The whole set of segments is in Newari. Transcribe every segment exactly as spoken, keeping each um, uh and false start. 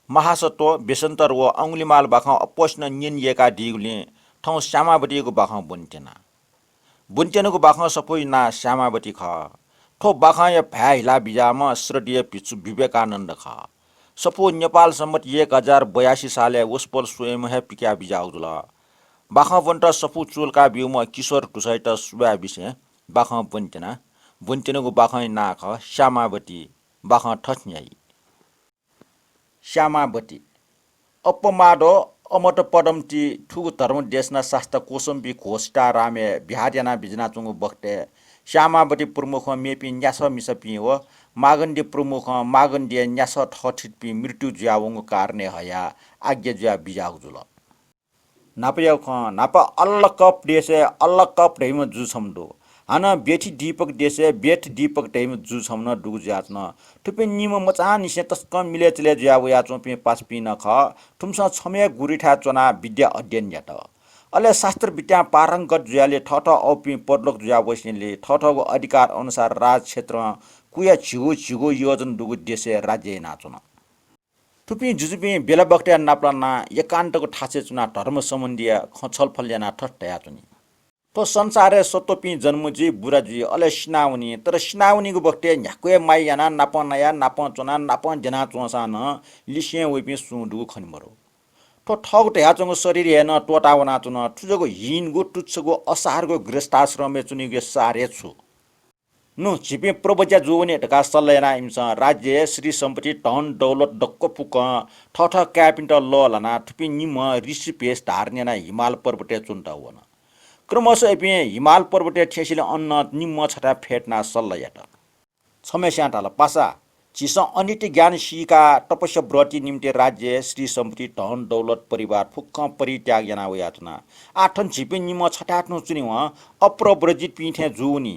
महासत्व, बेसन्तर व अंगुलिमाल बाखं अप्वःसिनं न्यन यय्कादीगुलिं थौं श्यामावतीयागु बाखं ब्वनेत्यना। ब्वनेत्यनागु बाखं सफूया नां श्यामावती खः। थ्व बाखंया भाय् हिला बिज्याःम्ह श्रद्धेय भिक्षु विवेकानन्द खः। सफू नेपाल सम्बत एक हजार बयासी सालय् वसपोल स्वयम्भू हे पिकया बिज्याःगु जुल। बाखं ब्वनेत सफू चूलाका ब्यूम्ह किशोर धुसःयात सुभाय् बिसें बाखं ब्वनेत्यना। ब्वनेत्यनागु बाखंया नां खः श्यामावती। बाखं थथे न्ह्याइ। श्यामावती। अप्पमादो अमतपदमति थुगु धर्मदेशना शास्ता कोसम्बी घोषितारामय् बिहार याना बिज्यानाच्वंगु बखतय् श्यामावती प्रमुखं मेपिं न्यासः मिसापिं व मागण्डी प्रमुखं मागण्डीया न्यासः थःथितिपिं मृत्यु जुयावंगु कारणय् हयाः आज्ञा जुया बिज्याःगु जुल। न्हापायागु खँ, न्हापा अल्लकप देशय् अल्लकप धइम्ह जु छम्ह दु। हानं बेथि दीपक देशय् बेथ दीपक धइम्ह जु छम्ह नं दुगु जुयाच्वन। थुपिं निम्ह मचांनिसें तसकं मिलय् चले जुया वयाच्वंपिं पासापिं नं खः। थुमिसं छम्हया गुरुथाय् च्वनाः विद्या अध्ययन यात। अले शास्त्र विद्यां पारंगत जुयाले थःथः अःपुपिं परलोक जुया वसेंलि थःथःगु अधिकार अनुसार राजक्षेत्रं कुया झिगू झिगू योजन दुगु देशय् राज्य यानाच्वन। थुपिं जुजुपिं बेला बखतय् नापलानाः एकान्तगु थासय् च्वनाः धर्म सम्बन्धीया खँ छलफल यानाः थथे धयाच्वनी। थ्व संसारय् सत्त्वपिं जन्म जुइ, बुरा जुइ, अले सिनावनी। तर सिनावनीगु बखतय् न्ह्याक्व हे माया यानाः नापं नयाः, नापं च्वनाः, नापं द्यनाच्वंसां नं लिसें वइपिं सुं दुगु खने मरु। थ्व थःगु धयाच्वंगु शरीर हे नं त्वःता वनाच्वन। थुजःगु हीनगु, तुच्छगु, असारगु गृहस्थाश्रमय् च्वनीगु सार हे छु? नु, झीपिं प्रव्रज्या जुवने धकाः सल्लाह यानाः इमिसं राज्य, श्री सम्पत्ति, धन दौलत दक्व फुक्कं थःथः काय्‌पिन्त लःल्हानाः थुपिं निम्ह ऋषि भेष धारण यानाः हिमाल पर्वतय् च्वनेत वन। क्रमशः इपिं हिमाल पर्वतय् थ्यंसिलि अन निम्हं छथाय् फ्यतुनाः सल्लाह यात। छम्हस्यां धाल, पासा, झीसं अनित्य ज्ञान सीकाः तपस्या व्रतया निम्ति राज्य, श्री सम्पत्ति, धन दौलत, परिवार फुक्कं परित्याग याना वयाच्वना। आः थन झीपिं निम्हं छथाय् तुं च्वनेवं अप्रव्रजितपिं थें जुवनी।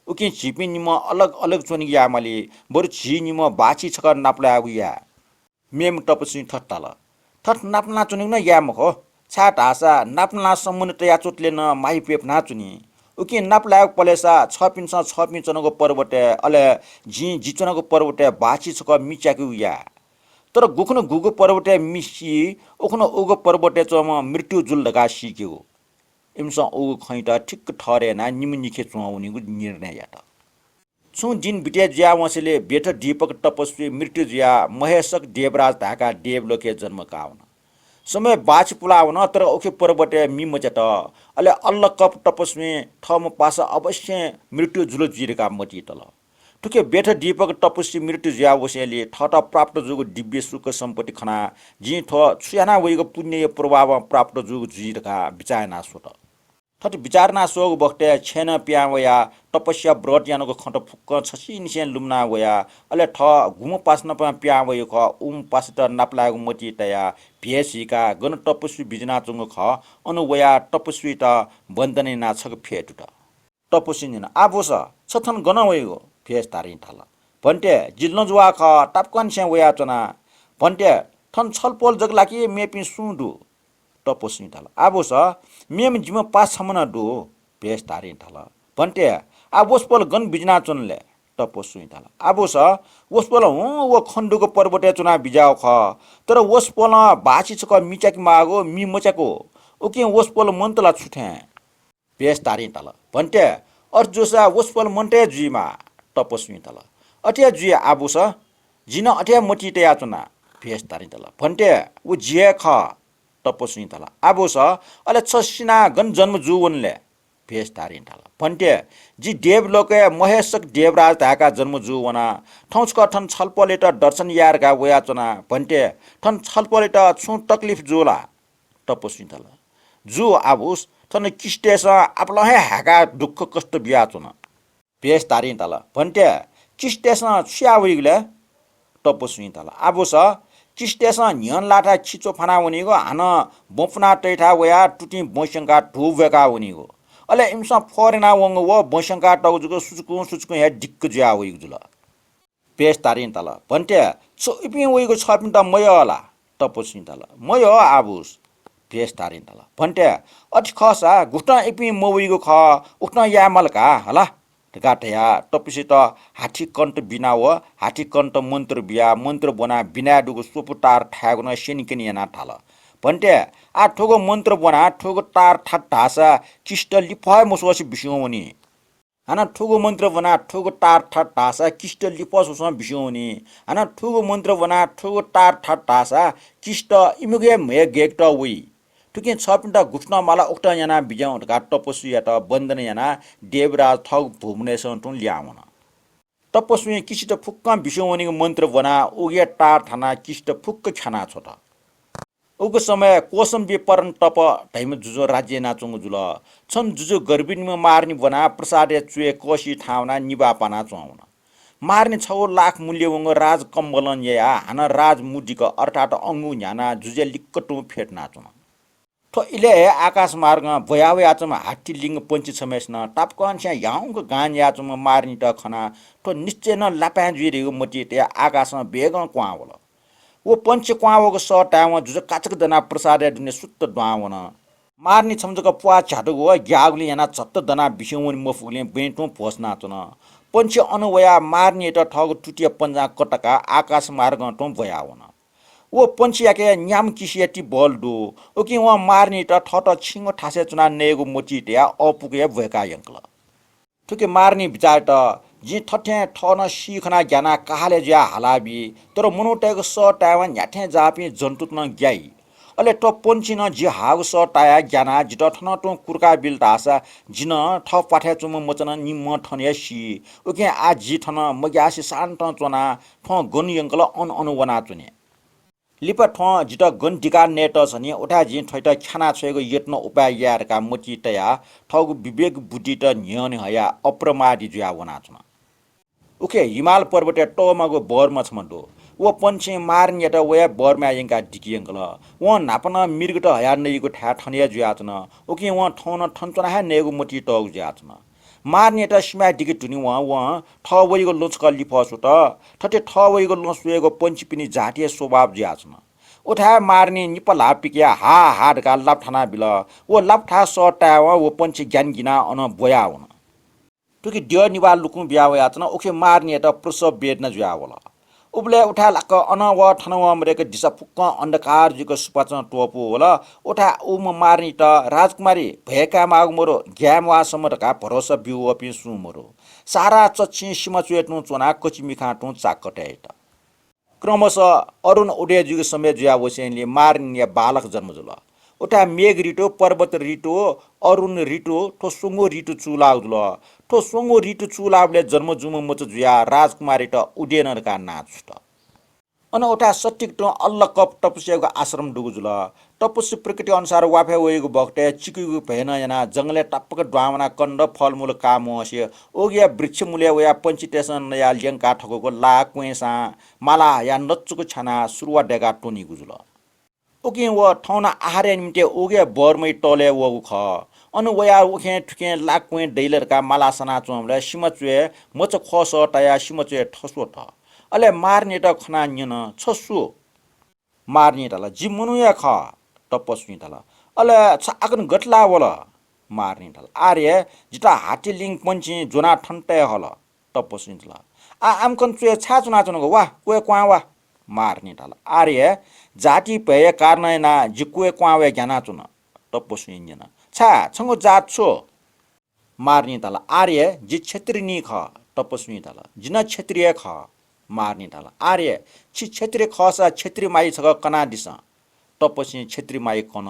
उकिं झीपिं निम्हं अलग अलग च्वनेगु याये माली, बरु झी निम्हं बाःछि छकः नापलायेगु याये। मेम्ह तपस्वीं थथे धाल, थथे नापलाना च्वनेगु नं याये मखु, छाय्‌धाःसा नापलानाः सम्बन्ध तया च्वतले नं माया प्यपुना च्वनी। उकिं नापलायेगु पलेसा छःपिन्सं छःपिं च्वनागु पर्वतय्, अले जिं जि च्वनागु पर्वतय् बाःछि छकः मि च्याकेगु याये। तर गुखुन्हु गुगु पर्वतय् मि सी, उखुन्हु उगु पर्वतय् च्वंम्ह मृत्यु जुल धकाः सीकेगु। इमिसं उगु खँयात ठिक्क ठहरय् यानाः निम्ह निखे च्वं वनेगु निर्णय यात। छुं दिन बिते जुया वंसेले बेथ दीपक तपस्वी मृत्यु जुयाः महेशक देवराज धाय्‌काः देवलोकय् जन्म काः वन। समय बाःछि पुला वन, तर उखे पर्वतय् मि मच्यात। अले अल्लकप तपस्वीं थःम्ह पासा अवश्यं मृत्यु जुल जुइ धकाः मतिइ तल। थुखे बेथ दीपक तपस्वी मृत्यु जुया वसेंलि थःत प्राप्त जूगु दिव्य सुख सम्पत्ति खनाः जिं थ्व छु याना वइगु पुण्यया प्रभावं प्राप्त जूगु जुइ धकाः बिचाः याना स्वत। थथे बिचाः याना स्वःगु बखतय् छेँनं पिहां वयाः तपस्या व्रत यानागु खँत फुक्कं छसिनिसें लुमना वयाः, अले थः गुम्ह पासा नाप पिहां वइगु खः, उम्ह पासात नापलायेगु मतिइ तयाः भेष सीकाः गन तपस्वी बिज्यानाच्वंगु खः, अन वयाः तपस्वीत वन्दना यानाः छकः फ्यतुत। तपस्वीं न्यन, आः ब्वस, छ थन गन वइगु? भेषधारीं धाल, भन्ते, जि लँजुवाः खः, तापाकंनिसें वयाच्वना। भन्ते, थन छलपोल जक ला कि मेपिं सुं दु? तपस्वीं धाल, आः ब्वस, मेम्ह जिम्ह पासा छम्ह नं दु। भेषधारीं धाल, भन्ते, आः वसपोल गन बिज्यानाच्वन ले? तपस्वीं धाल, आः ब्वस, वसपोल हुं व खनेदुगु पर्वतय् च्वना बिज्याःगु खः, तर वसपोलं बाःछि छकः मि च्याके माःगु, मि मच्याकू। उकिं वसपोल मन्त ला छु थें? भेषधारीं धाल, भन्ते, अथे जूसा वसपोल मन्त हे जुइमाः। तपस्वीं धाल, अथे हे जुइ आः ब्वस, जिं नं अथे हे मतिइ तयाच्वना। भेषधारीं धाल, भन्ते, व जि हे खः। तपस्वीं धाल, आः ब्वस, अले छ सिनाः गन जन्म जू वन ले? भेषधारीं धाल, भन्ते, जि देवलोकय् महेशक देवराज धाय्‌काः जन्म जू वना। थौं छकः थन छलपोलयात दर्शन याये धकाः वयाच्वना। भन्ते, थन छलपोलयात छुं तकलिफ जू ला? तपस्वीं धाल, जू आः ब्वस, थन किस्तीतय्‌सं आपालं हे हाय्‌काः दुःख कष्ट बियाच्वन। भेषधारीं धाल, भन्ते, किस्तीतय्‌सं छु याः वइगु ले? तपस्वीं धाल, आः ब्वस, किस्तीतय्‌सं न्ह्यःने लाःथाय् खिच्वः फाना वनीगु, हानं बँ पुना तइथाय् वयाः तुतिं बँ स्यंकाः धू ब्वय्‌का वनीगु। अले इमिसं फर याना वंगु व बँ स्यंका तःगु जक सुचुकुं सुचुकुं हे दिक्क जुया वइगु जुल। भेषधारीं धाल, भन्ते, छु इपिं वइगु छःपिन्त मयः ला? तपस्वीं धाल, मयः आः ब्वस। भेषधारीं धाल, भन्ते, अथे खःसा गुकथं इपिं मवइगु खः, उकथं याये माल का हला। धकाः धयाः तपस्वीत हाथी कण्ठ बिना व हाथी कण्ठ मन्त्र बियाः मन्त्र ब्वनाः बिनाय् दुगु स्वपु तार थायेगु नं स्यनेकने यानाः धाल, भन्ते, आः थुगु मन्त्र ब्वनाः थुगु तार थात धाःसा किसित लिफः हे मस्वसे बिस्युं वनी। हानं थुगु मन्त्र ब्वनाः थुगु तार थात धाःसा किसित लिफः स्वसं बिस्युं वनी। हानं थुगु मन्त्र ब्वनाः थुगु तार थात धाःसा किसित इमिगु हे म्हय् गय्केत वइ। थुकिं छःपिन्त गुकथं माल उकथं यानाः बिज्याहुँ धकाः तपस्वीयात वन्दना यानाः देवराज थःगु भुवनय् सं तुं लिहां वन। तपस्वीं किसित फुक्कं बिस्युं वनीगु मन्त्र ब्वनाः उगु हे तार थानाः किसित फुक्क ख्यानाः छ्वत। उगु समय कोसम्बी परन्तप धइम्ह जुजुं राज्य यानाच्वंगु जुल। छन्हु जुजु गर्भिणीम्ह मारनी ब्वनाः प्रसादया च्वय् कःसिइ थाहां वनाः निभाः पानाच्वं वन। मारनी छगू लाख मूल्य वंगु राजकम्बलं न्ययाः हानं राजमुदिक अर्थात् अंगू न्ह्यानाः जुजुया लिक्क तुं फ्यतुनाच्वन। थ्व इलय् हे आकाश मार्गं ब्वया वयाच्वंम्ह हात्ती लिङ पंक्षी छम्हय्सिनं तापाकंनिसें ह्याउँक गान यायाच्वंम्ह मारनीत खनाः थ्व निश्चय नं लापाँय् जुइ धइगु मतिइ तयाः आकाशं वेगं क्वहां वल। व पंक्षी क्वहां वःगु सः तायेवं जुजु काचाक्क दनाः प्रसादया दुने सुत्त दुहां वन। मारनी छम्ह जक प्वाः झ्यातुगु व ग्याःगुलिं यानाः झत्त दनाः बिस्युं वने मफुगुलिं बँय् तुं भ्वसुनाच्वन। पंक्षी अन वयाः मारनीयात थःगु तुतिया पन्जां कतकाः आकाश मार्गं तुं ब्वया वन। व पंक्षीयाके न्याम्ह किसिया ति बल दु। उकिं वं मारनीत थःत छिंगु थासय् च्वनाः नयेगु मतिइ तयाः अःपुक हे ब्वय्काः यंकल। थुकी मारनी बिचाः यात, जिं थथें थः नं सी खनाः ग्यानाः काहालय् जुयाः हालाबी, तर मनूतय्गु सः तायेवं न्ह्याथें जाःपिं जन्तुत नं ग्याइ। अले थ्व पंक्षीं नं जि हाःगु सः तायाः ग्यानाः जितः थनं तुं कुर्काबिल धाःसा जि नं थः प्वाथय् च्वंम्ह मचानं निम्हं थन हे सी। उकिं आः जि थन मग्यासे शान्तं च्वनाः थ्वं गन यंकल अन अन वनाच्वने। लिपा थ्वं जितः गन दिकाः नयेत सनि, उथाय् जिं थ्वयात ख्यानाः छ्वयेगु यत्न उपाय याये धकाः मतिइ तयाः थःगु विवेक बुद्धित न्ह्यःने हयाः अप्रमादी जुयाः वनाच्वन। उखे हिमाल पर्वतय् तःमागु बर्मा छम्ह दु। व पंक्षीं मारनीयात वया बर्माय् यंकाः दिके यंकल। वं न्हापा नं मृगत हयाः नइगु थाय् थन हे जुयाच्वन। उकिं वं थौं नं थन च्वनाः हे नयेगु मतिइ तःगु जुयाच्वन। मारनीयात सिमाय् दिके दुने वं वं थः वइगु लँ छकः लिफः स्वत। थथे थः वइगु लँ स्वयेगु पंक्षीपिनि जातीय स्वभाव जुयाच्वन। उथाय् मारनीं निपा ल्हाः पिकयाः हा हा धकाः लापा थानाबिल। व लापा थाय् सः तायेवं व पंक्षी ग्यानागिनाः अनं ब्वया वन। थुकी द्यः निभाः लुकुं बिया वयाच्वन। उखे मारनीयात प्रसव वेदना जुयावल। उबलय् उथाय् लाक्क अनं वः थनं वः मदय्क दिसा फुक्कं अन्धकार जुइक सुपाँचं त्वपुवल। उथाय् उम्ह मारनीत राजकुमारी भय कायेमाःगु मदु, ग्याये म्वाःसम्म धकाः भरोसा ब्यूवःपिं सुं मदु। सारा चच्छिं सिमा च्वय् तुं च्वनाः कचिमिखां तुं चाक्क तयात। क्रमशः अरुण उदय जुइगु समय जुयावसेंलि मारनीया बालक जन्म जुल। उथाय् मेघ ऋतु, पर्वत ऋतु, अरुण ऋतु, थ्व स्वंगू ऋतु चूलाःगु जुल। थ्व स्वंगू ऋतु चूलाःबलय् जन्म जूम्ह मचा जुयाः राजकुमारीत उदेन धकाः नां छुत। अन उथाय् सत्तिक तुं अल्लकप तपस्वीयागु आश्रम दुगु जुल। तपस्वी प्रकृति अनुसार वाफय् वइगु बखतय् चिकुइगु भय नं यानाः जंगलय् तापाक दुहां वनाः कन्द फलमूल काः म्वंसे ओगया वृक्ष मूलय् वयाः पंक्षीतय्सं नयाः ल्यंकाः थकूगु लाः क्वँय्सां माला हयाः नचुक छ्यानाः सुरुवाः दय्काः त्वनीगु जुल। उकिं व थौं नं आहारया निंतिं उगया बर्मय् तःलय् वःगु खः। अन वयाः उखें थुखें लाः क्वँय् दइल धकाः माला सनाच्वंबलय् सिमा च्वय् मचा ख्वःसः तायाः सिमा च्वय् थस्वत। अले मारनीत खनाः न्यन, छ सु? मारनीं धाल, जि मनू हे खः। तपस्वीं धाल, अले छ आकन गथे लाः वल? मारनीं धाल, आर्य, जितः हात्ती लिङ पंक्षीं ज्वनाः थन तये हल। तपस्वीं धाल, आ आमकन च्वय् छाय् च्वनाच्वनागु? वा, क्वय् क्वहां वा। मारनीं धाल, आर्य, जाति भयया कारणं यानाः जि क्वय् क्वहां वये ग्यानाच्वन। तपस्वीं न्यन, छाय्, छंगु जात छु? मारनीं धाल, आर्य, जि क्षेत्रिनी खः। तपस्वीं धाल, जि नं क्षेत्री हे खः। मारनीं धाल, आर्य, छि क्षेत्री खःसा क्षेत्री माइ छकः कनादिसँ। तपस्वीं क्षेत्री माइ कन।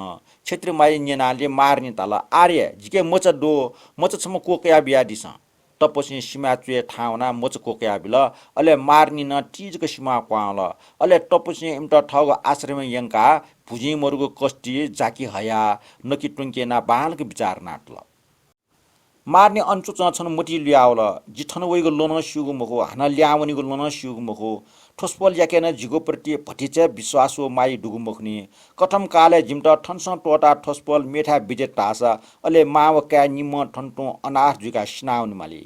क्षेत्री माइ न्यनालि मारनीं धाल, आर्य, जिके मचा दु, मचा छम्ह क्वकया बियादिसँ। तपस्वीं सिमाय् च्वय् थाहां वनाः मचा क्वकया बिल। अले मारनीं नं तिजक सिमाः क्वहां वल। अले तपस्वीं इमित थःगु आश्रमय् यंकाः भुजिं मदुगु कस्ति जाकि हयाः नकि त्वंके यानाः बांलाक बिचाः यानातल। मारनी अन च्वच्वं छन्हु मतिइ लुयावल। जि थन वइगु लँ नं स्यूगु मखु, हानं लिहां वनीगु लँ नं स्यूगु मखु। थ्वस्पल याके नं जिगु प्रति भतिचा विश्वास व माया दुगु मखुनि। कथं कालय् जिमित थनसं त्वःताः थ्वस्पल मेथाय् बिज्यात धाःसा अले मां व काय् निम्हं थन तुं अनाथ जुइकाः सिनावने माली।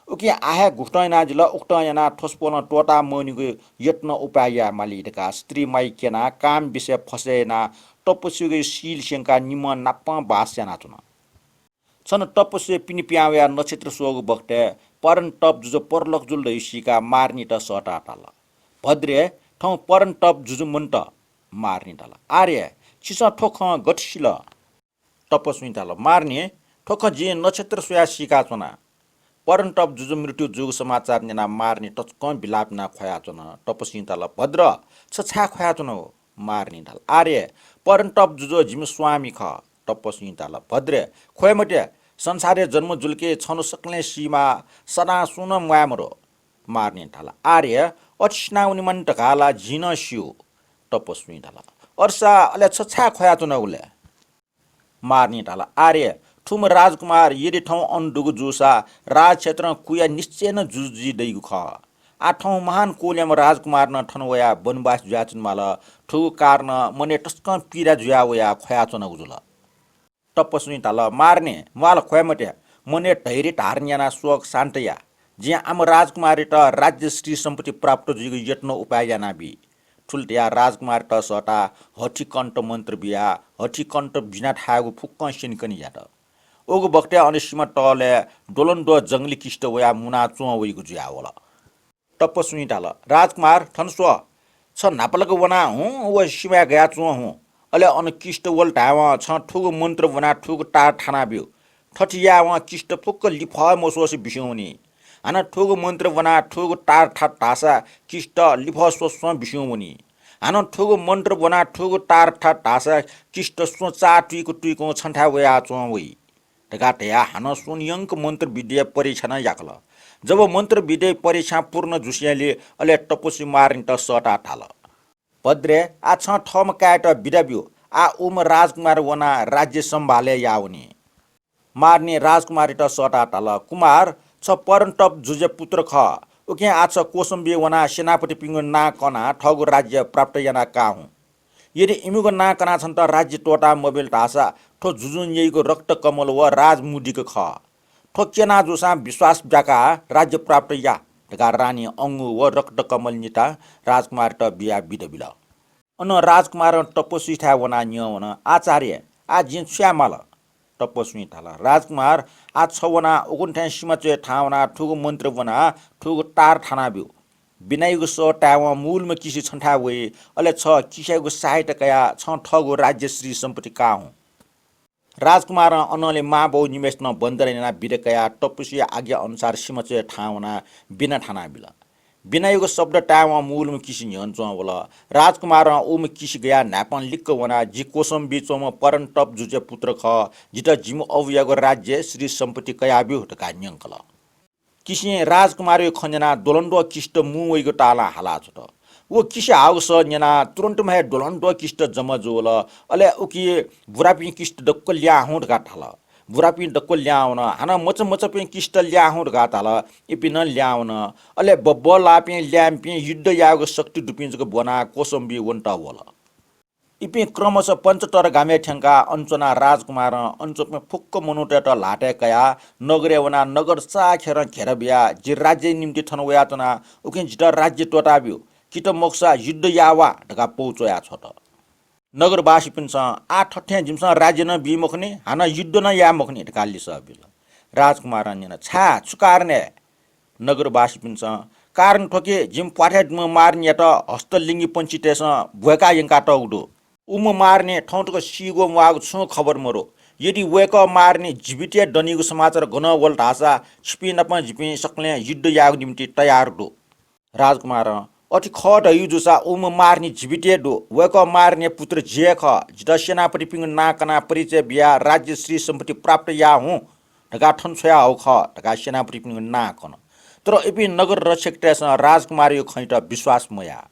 उकिं आः हे गुकथं यानाः जिल उकथं यानाः थ्वस्पलं त्वःताः मवनीगु यत्न उपाय याये माली धकाः स्त्री माइ क्यनाः काम विषय फसय् यानाः तपस्वीगु शील स्यंकाः निम्हं नापं बास यानाच्वन। छन्हु तपस्वी पिने पिहां वयाः नक्षत्र स्वःगु बखतय् परन्तप जुजु परलोक जुल धइगु सीकाः मारनीत सःताः धाल, भद्रे, थौं परन्तप जुजु मन्त। मारनीं धाल, आर्य, छिसं थ्व खँ गथे सिल? तपस्वीं धाल, मारनी, थ्व खँ जिं नक्षत्र स्वयाः सीकाच्वना। परन्तप जुजु मृत्यु जूगु समाचार न्यनाः मारनी तसकं विलाप यानाः ख्वयाच्वन। तपस्वीं धाल, भद्र, छ छाय् ख्वयाच्वनागु? मारनीं धाल, आर्य, परन्तप जुजु जिमि स्वामी खः। तपस्वीं धाल, भद्रे, ख्वये मते, संसारय् जन्म जुल कि छन्हु सकलें सीमाः, सदां सुं नं म्वाये मदु। मारनीं धाल, आर्य, अथे सिनावनेमानि धकाः ला जिं नं स्यू। तपस्वीं धाल, अर्सा अले छ छाय् ख्वयाच्वनागु ले? मारनीं धाल, आर्य, थुम्ह राजकुमार यदि थौं अन दुगु जूसा राजक्षेत्रं कुया निश्चय नं जुजु जुइ दइगु खः। आः थौं महान कुलयाम्ह राजकुमार नं थन वयाः वनवासी जुयाच्वनेमाल। थुगु कारणं मनय् तसकं पीडा जुया वयाः ख्वयाच्वनागु जुल। तपस्वीं धाल, मारनी, म्वाःल ख्वये मते, मनय् धैर्य धारण यानाः शोक शान्त या। जिं आम राजकुमारयात राज्य श्री सम्पत्ति प्राप्त जुइगु यत्न उपाय यानाबी। थुलि धयाः राजकुमारयात सःताः हथिकण्ठ मन्त्र बियाः हथिकण्ठ बिना थायेगु फुक्कं स्यनेकने यात। उगु बखतय् अन सिमा तःलय् द्वलंद्वः जंगली किष्ट वयाः मुनाच्वं वइगु जुयावल। तपस्वीं धाल, राजकुमार, थन स्व। छ न्हापालाक वनाः हुँ व सिमाय् गयाच्वं हुँ। अले अन किष्ट वल धायेवं छं थुगु मन्त्र ब्वनाः थुगु तार थानाब्यु। थथे यायेवं किष्ट फुक्क लिफः मस्वसे बिस्युं वनी। हानं थुगु मन्त्र ब्वनाः थुगु तार थात धाःसा किष्ट लिफः स्वस्वं बिस्युं वनी। हानं थुगु मन्त्र ब्वनाः थुगु तार थात धाःसा किष्ट स्वचाः तुइक तुइकं छन्थाय् वयाच्वं वइ। धकाः धयाः हानं स्वन्यंक मन्त्रविद्या परीक्षा नं याकल। जब मन्त्रविद्या परीक्षा पूर्ण जुसेंलि अले तपस्वी मारनीत सःताः धाल, भद्रे, आः छं थःम्ह काय्‌यात बिदा ब्यु। आः उम्ह राजकुमार वनाः राज्य सम्भालय् याः वनी। मारनीं राजकुमारयात सःताः धाल, कुमार, छ परन्तप जुजुया पुत्र खः। उकिं आः छ कोसम्बी वनाः सेनापतिपिनिगु नां कनाः थःगु राज्य प्राप्त यानाः का हुँ। यदि इमिगु नां कनाः छन्त राज्य त्वःता मबिल धाःसा थ्व जुजुं न्यइगु रक्तकमल व राजमुद्रिका खः। थ्व क्यना जूसां विश्वास ब्याकाः राज्य प्राप्त या धकाः रानीं अंगू व रक्तकमल निताः राजकुमारयात बियाः बिदा बिल। अनं राजकुमारं तपस्वीथाय् वनाः न्यं वन, आचार्य, आः जिं छु याये माल? तपस्वीं धाल, राजकुमार, आः छ वनाः उखुन्हु थें सिमा च्वय् थाहां वनाः थुगु मन्त्र ब्वनाः थुगु तार थानाब्यु। बिनायागु सः तायेवं मूलम्ह किसि छन्थाय् वइ। अले छ किसियागु सहायता कयाः छं थःगु राज्य श्री सम्पत्ति का हुँ। राजकुमारं अनंलि मांबौ निम्हय्‌सितं वन्दना यानाः बिदा कयाः तपस्वीया आज्ञा अनुसार सिमा च्वय् थाहां वनाः बिना थानाबिल। बिनायागु शब्द तायेवं मूलम्ह किसि न्ह्यःने च्वं वल। राजकुमारं उम्ह किसि गयाः न्हाय्‌पं लिक्क वनाः, जि कोसम्बी च्वंम्ह परन्तप जुजुया पुत्र खः। जितः जिमि अबुयागु राज्य श्री सम्पत्ति कयाब्यु धकाः न्यंकल। किसिं राजकुमारयागु खँ न्यनाः द्वलंद्वः किष्ट मुं वइगु तालं हाला छ्वत। व किसि हाःगु सः न्यनाः तुरुन्त हे द्वलंद्वः किष्ट जमा जुल। अले उकी बुरापिं किष्ट दक्व ल्याः हुँ धकाः धाल। बुरापिं दक्व ल्याः वन। हानं मचा मचापिं किष्ट ल्याः हुँ धकाः धाल। इपिं नं ल्याः वन। अले बब्बलाःपिं ल्याय्‌म्हपिं युद्ध यायेगु शक्ति दुपिं जक ब्वनाः कोसम्बी वनेत वल। इपिं क्रमशः पञ्चतर गामय् थ्यंकाः अन च्वनाः राजकुमारं अन च्वंपिं फुक्क मनूतय्‌त ल्हातय् कयाः नगरय् वनाः नगर चाःखेरं घेरा बियाः, जि राज्यया निंतिं थन वयाच्वना, उकिं जितः राज्य त्वःताब्यु, कि त मखुसा युद्ध याः वा धकाः पौ च्वया छ्वत। नगरवासीपिन्सं आः थथें जिमिसं राज्य नं बी मखुनि, हानं युद्ध नं याये मखुनि धकाः लिसः बिल। राजकुमारं न्यन, छाय्, छु कारणय्? नगरवासीपिन्सं, कारण थ्व कि जिमि प्वाथय् दुम्ह मारनीयात हस्तलिङ्गी पंक्षीतय्‌सं ब्वय्‌काः यंकातःगु दु। उम्ह मारनी थौं तक सीगु म्वाःगु छुं खबर मदु। यदि वय्‌कः मारनी जीवित हे दनीगु समाचार गनं वल धाःसा छिपिं नाप जिपिं सकलें युद्ध यायेगु निंतिं तयार दु। राजकुमारं, अथे खः धइगु जूसा उम्ह मारनी जीवित हे दु। वय्‌कः मारनीया पुत्र जि हे खः। जितः सेनापतिपिनिगु नां कनाः परिचय बियाः राज्य श्री सम्पत्ति प्राप्त याः हुँ धकाः थन छ्वयाहःगु खः धकाः सेनापतिपिनिगु नां कन। तर इपिं नगर रक्षकतय्‌सं राजकुमारयागु खँयात विश्वास मयाः।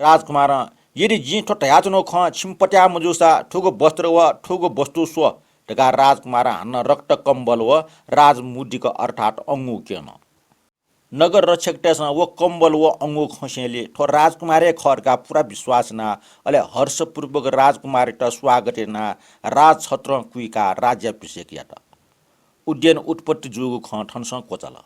राजकुमारं, यदि जिं थ्व धयाच्वनागु खँ छिमि पत्याः मजूसा थुगु वस्त्र व थुगु वस्तु स्व धकाः राजकुमारं हानं रक्तकम्बल व राजमुद्रिका अर्थात् अंगू क्यन। नगर रक्षकतय्‌सं व कम्बल व अंगू खंसेंलि थ्व राजकुमार हे खः धकाः पूरा विश्वास यानाः अले हर्षपूर्वक राजकुमारयात स्वागत यानाः राजछत्रं कुइकाः राज्याभिषेक यात। उद्यान उत्पत्ति जूगु खँ थनसं क्वचाल।